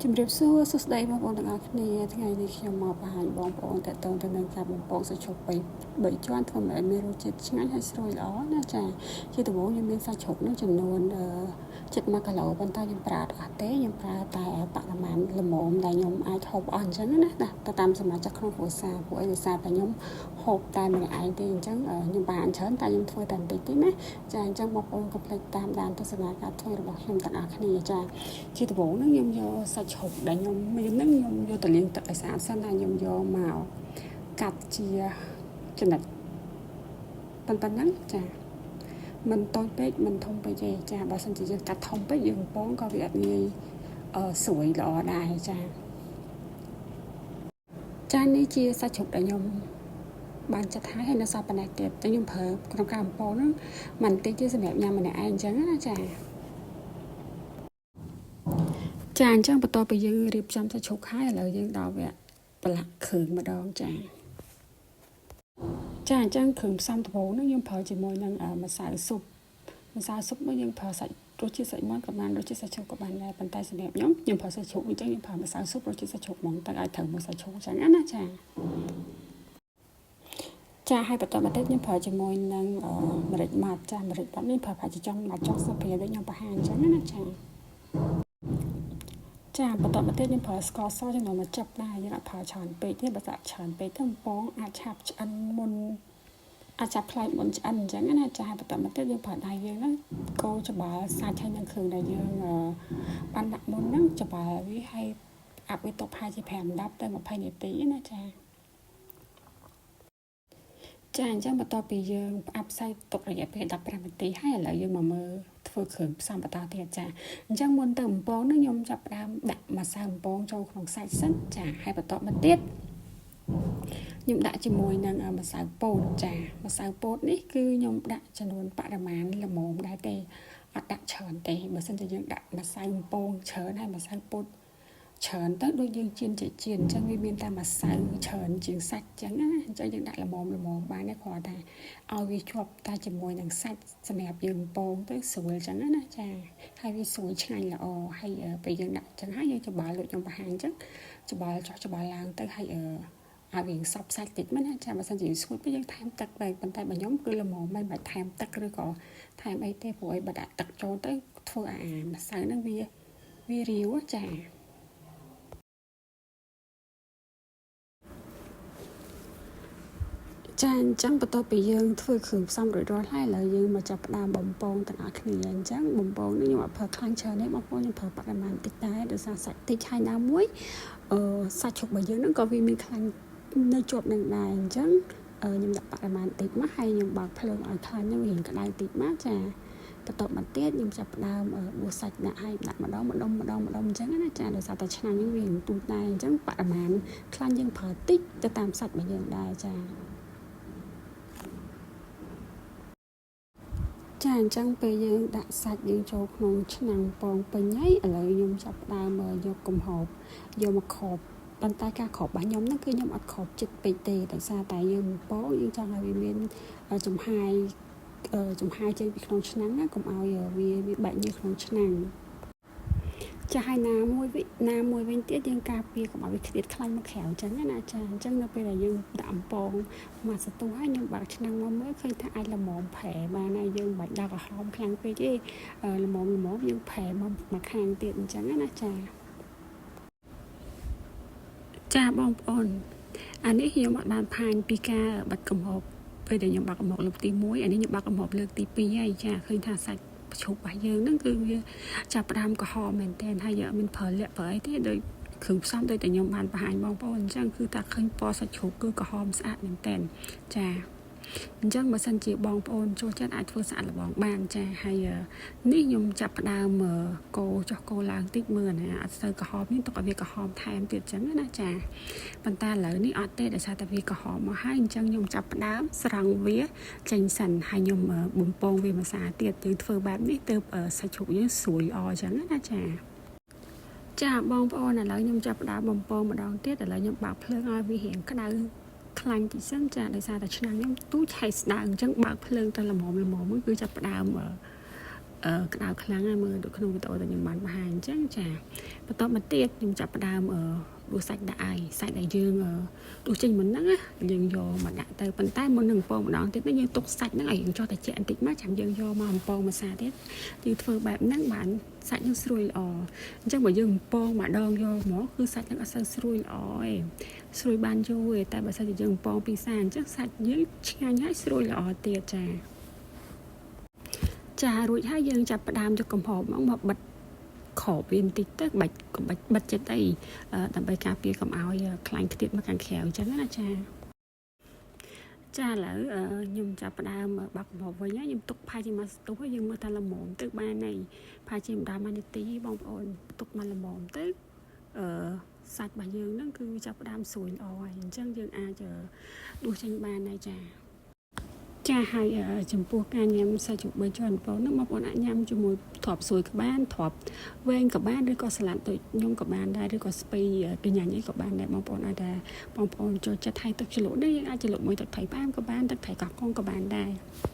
ជំរាបសួរសួស្តីបងប្អូនទាំងអស់គ្នាថ្ងៃនេះខ្ញុំមកបង្ហាញបងប្អូនតទៅទៅនឹងការបំពងសាច់ជ្រូក3ជាន់ធ្វើឲ្យមានរសជាតិឆ្ងាញ់ហើយស្រួយល្អណាចាជាដំបូងខ្ញុំមានសាច់ជ្រូកនោះចំនួនជិត1គីឡូប៉ុន្តែខ្ញុំប្រើអត់អស់ទេខ្ញុំប្រើតែបរិមាណល្មមដែលខ្ញុំអាចហូបអស់អញ្ចឹងណាណាទៅតាមសមាជិកក្នុងគ្រួសារពួកអីដោយសារតែខ្ញុំហូបតែម្នាក់ឯងទេអញ្ចឹងខ្ញុំបានច្រើនតែខ្ញុំធ្វើតែបន្តិចទេណាចាអញ្ចឹងបងប្អូនកុំភ្លេចតាមដានទស្សនាការធ្វើរបស់ខ្ញុំទាំងអស់គ្នាចាជាដំបូងហ្នឹងខ្ញុំយកសាច់ជ្រូកដែលខ្ញុំមានហ្នឹងខ្ញុំយកទៅលាងទឹកឲ្យស្អាតសិនហើយខ្ញុំយកមកកាត់ជាចំណិតប៉ុណ្ណឹងចាមិនតូចពេកមិនធំពេកទេចាបើសិនជាយើងកាត់ធំពេកយើងពងក៏វាអត់ងាយស្រួយល្អដែរចាចានេះជាសាច់ជ្រូកដែលខ្ញុំបានចាត់ហើយហើយនៅសល់ប៉ុណ្ណេះទៀតតែខ្ញុំប្រើក្នុងការបំពងហ្នឹងមិនតិចទេសម្រាប់ញ៉ាំម្នាក់ឯងអញ្ចឹងណាចាចាអញ្ចឹងបន្ទាប់ពីយើងរៀបចំសាច់ជ្រូកហើយឥឡូវយើងដល់វគ្គប្រឡាក់គ្រឿងម្ដងចាចាអញ្ចឹងគ្រឿងផ្សំដំបូងហ្នឹងយើងប្រើជាមួយនឹងម្សៅស៊ុបម្សៅស៊ុបនោះយើងប្រើសាច់រសជាតិសាច់មាន់ក៏បានរសជាតិសាច់ជ្រូកក៏បានដែរប៉ុន្តែសម្រាប់ខ្ញុំខ្ញុំប្រើសាច់ជ្រូកអញ្ចឹងខ្ញុំប្រើម្សៅស៊ុបរសជាតិសាច់ជ្រូកហ្មងតើឲ្យត្រូវមួយសាច់ជ្រូកអញ្ចឹងណាចាចាហើយបន្តមកទៀតខ្ញុំប្រើជាមួយនឹងម្រេចម៉ដ្ឋចាម្រេចម៉ដ្ឋនេះប្រើប្រហែលជាចង់មកចង់ស្លាបព្រាដូចខ្ញុំបង្ហាញអញ្ចឹងណាចាចាបន្តមកទៀតខ្ញុំប្រើស្ករសចំនួនមួយចឹបដែរយើងអត់ប្រើច្រើនពេកទេបើសាក់ច្រើនពេកទៅបំពងអាចឆាប់ឆ្អិនមុនអាចចាប់ផ្លែមុនឆ្អិនអញ្ចឹងណាចាបន្តមកទៀតយើងប្រើដៃយើងហ្នឹងកូរច្បល់សាច់ហើយនឹងគ្រឿងដែលយើងបានដាក់មុនហ្នឹងច្បល់វាហើយអាប់វាទុកប្រហែលជា5 10ទៅ20នាទីណាចាចាអញ្ចឹងបន្ទាប់ពីយើងផ្អាប់សាច់ទុករយៈពេល15នាទីហើយឥឡូវយើងមកមើលធ្វើគ្រឿងផ្សំបន្តទៀតចាអញ្ចឹងមុនទៅបំពងនឹងខ្ញុំចាប់ផ្ដើមដាក់ម្សៅបំពងចូលក្នុងសាច់សិនចាហើយបន្តមកទៀតខ្ញុំដាក់ជាមួយនឹងម្សៅពោតចាម្សៅពោតនេះគឺខ្ញុំដាក់ចំនួនបរិមាណល្មមដែរទេអត់ដាក់ច្រើនទេបើសិនជាយើងដាក់ម្សៅបំពងច្រើនហើយម្សៅពោតច្រើនទៅដូចយើងចៀនចេកចៀនអញ្ចឹងវាមានតែម្សៅច្រើនជាងសាច់អញ្ចឹងណាអញ្ចឹងយើងដាក់ល្មមល្មមបានទេគ្រាន់តែឲ្យវាជាប់តែជាមួយនឹងសាច់សម្រាប់យើងពងទៅស្រួលអញ្ចឹងណាចាហើយវាស្រួលឆ្ងាញ់ល្អហើយពេលយើងដាក់អញ្ចឹងហើយយើងច្បល់ដូចខ្ញុំបង្ហាញអញ្ចឹងច្បល់ចុះច្បល់ឡើងទៅហើយឲ្យវាសប់សាច់តិចមិនណាចាបើសិនជាស្ងួតពេកយើងថែមទឹកទៅប៉ុន្តែបើខ្ញុំគឺល្មមមិនបាច់ថែមទឹកឬក៏ថែមអីទេព្រោះអីបើដាក់ទឹកចូលទៅធ្វើអាម្សៅហ្នឹងវារាវចាចាអញ្ចឹងបន្ទាប់ពីយើងធ្វើគ្រឿងផ្សំរួចរាល់ហើយឥឡូវយើងមកចាប់ផ្ដើមបំពងទាំងអស់គ្នាអញ្ចឹងបំពងនេះខ្ញុំអត់ប្រើខ្លាំងច្រើនទេបងប្អូនខ្ញុំប្រើបរិមាណតិចដែរដោយសារសាច់តិចហើយណាមួយសាច់ជ្រូករបស់យើងហ្នឹងក៏វាមានខ្លាញ់នៅជាប់នឹងដែរអញ្ចឹងខ្ញុំដាក់បរិមាណតិចមកហើយខ្ញុំបើកភ្លើងឲ្យខ្លាញ់ហ្នឹងវារៀងក្តៅតិចមកចាបន្ទាប់មកទៀតខ្ញុំចាប់ផ្ដើមបួសសាច់ដាក់ឲ្យដាក់ម្ដងម្ដុំម្ដងម្ដុំអញ្ចឹងណាចាដោយសារតែឆ្នាំងយើងវារៀងទូចដែរអញ្ចឹងបរិមាណខ្លាញ់យើងប្រើតិចទៅតាមសាច់របស់យើងដែរចាចាអញ្ចឹងពេលយើងដាក់សាច់យើងចូលក្នុងឆ្នាំងពងពេញហើយឥឡូវខ្ញុំចាប់ផ្ដើមយកកំហូបយកមកគ្របប៉ុន្តែការគ្របរបស់ខ្ញុំហ្នឹងគឺខ្ញុំអត់គ្របចិត្តពេកទេដោយសារតែយើងពងយើងចង់ឲ្យវាមានចំហាយចំហាយចេញពីក្នុងឆ្នាំងណាកុំឲ្យវាបែកញើសក្នុងឆ្នាំងចាហើយណាមួយវិញណាមួយវិញទៀតយើងការពារកុំឲ្យវាខ្ទាតខ្លាញ់មកក្រៅអញ្ចឹងណាចាអញ្ចឹងនៅពេលដែលយើងដាក់អំពងមកសន្ទុះហើយខ្ញុំបើកឆ្នាំងមកមើលឃើញថាអាចល្មមប្រែបានហើយយើងមិនបាច់ដាក់ក្រហមខ្លាំងពេកទេល្មមល្មមយើងប្រែមកមកខាងទៀតអញ្ចឹងណាចាចាបងប្អូនអានេះខ្ញុំអត់បានផាញពីការបាត់កំហុសពេលដែលខ្ញុំបាក់កំហុសលើកទី1អានេះខ្ញុំបាក់កំហុសលើកទី2ហើយចាឃើញថាសាច់ជ្រូករបស់យើងហ្នឹងគឺវាចាប់ផ្ដើមក្រហមមែនទែនហើយយើងអត់មានប្រើលាក់ប្រើអីទេដូចគ្រឿងផ្សំដូចតែខ្ញុំបានបង្ហាញបងប្អូនអញ្ចឹងគឺតែឃើញពណ៌សាច់ជ្រូកគឺក្រហមស្អាតមែនទែនចាអញ្ចឹងបើសិនជាបងប្អូនចូលចិត្តអាចធ្វើស្អាតល្បងបានចាហើយនេះខ្ញុំចាប់ផ្ដើមកោចុះកោឡើងតិចមើលណាអត់សូវក្រហមនេះទុកឲ្យវាក្រហមថែមទៀតអញ្ចឹងណាចាប៉ុន្តែឥឡូវនេះអត់ទេដោយសារតែវាក្រហមមកហើយអញ្ចឹងខ្ញុំចាប់ផ្ដើមស្រង់វាចេញសិនហើយខ្ញុំបំពងវាមួយសាទៀតយើងធ្វើបែបនេះទើបសាច់ជ្រូកយើងស្រួយល្អអញ្ចឹងណាចាចាបងប្អូនឥឡូវខ្ញុំចាប់ផ្ដើមបំពងម្ដងទៀតឥឡូវខ្ញុំបើកភ្លើងឲ្យវារៀងក្តៅខ្លាញ់តិចសិនចាដោយសារតែឆ្នាំងខ្ញុំទូចហើយស្ដើងអញ្ចឹងបើកភ្លើងទៅល្មមល្មមគឺចាប់ផ្ដើម ក្តៅខ្លាំងហើយមើលដូចក្នុងវីដេអូដែលខ្ញុំបានបង្ហាញអញ្ចឹងចាបន្តមកទៀតខ្ញុំចាប់ផ្ដើមអឺដួសសាច់ដាក់ហើយសាច់ដែលយើងដួសចេញមុនហ្នឹងយើងយកមកដាក់ទៅប៉ុន្តែមុននឹងបំពងម្ដងទៀតនេះយើងទុកសាច់ហ្នឹងឲ្យយើងចុះតែជាបន្តិចមកចាំយើងយកមកបំពងមួយសាទៀតយើងធ្វើបែបហ្នឹងបានសាច់នឹងស្រួយល្អអញ្ចឹងបើយើងបំពងម្ដងយកមកគឺសាច់ហ្នឹងអត់សូវស្រួយល្អទេស្រួយបានយូរទេតែបើសិនជាយើងបំពងពីរសាអញ្ចឹងសាច់យើងឆ្ងាញ់ហើយស្រួយល្អទៀតចាចារួចហើយយើងចាប់ផ្ដើមយកកំហប់មកមកបិទក្របវាបន្តិចទៅបាច់កុំបាច់បិទចិត្តអីដើម្បីការពារកុំឲ្យខ្លាញ់ខ្ទាតមកខាងក្រៅអញ្ចឹងណាចាចាឥឡូវខ្ញុំចាប់ផ្ដើមបាក់កំហប់វិញហើយខ្ញុំទុកផាជាមួយស្ទុះហើយយើងមើលថាល្មមទៅបានហើយផាជាម្ដងមួយនាទីបងប្អូនទុកមកល្មមទៅអឺសាច់របស់យើងហ្នឹងគឺចាប់ផ្ដើមស្រួយល្អហើយអញ្ចឹងយើងអាចដួសចេញបានហើយចាចាហើយចំពោះការញ៉ាំសាច់ជ្រូកបីជាន់បងហ្នឹងបងប្អូនអាចញ៉ាំជាមួយទ្រាប់ស្រួយក៏បានទ្រាប់វែងក៏បានឬក៏សាឡាត់ដូចខ្ញុំក៏បានដែរឬក៏ស្ពៃកញ្ញាញ់អីក៏បានដែរបងប្អូនអាចថាបងប្អូនចូលចិត្តហើយទឹកជ្រលក់នេះយើងអាចជ្រលក់មួយទឹកត្រីផ្អែមក៏បានទឹកត្រីកោះកុងក៏បានដែរ។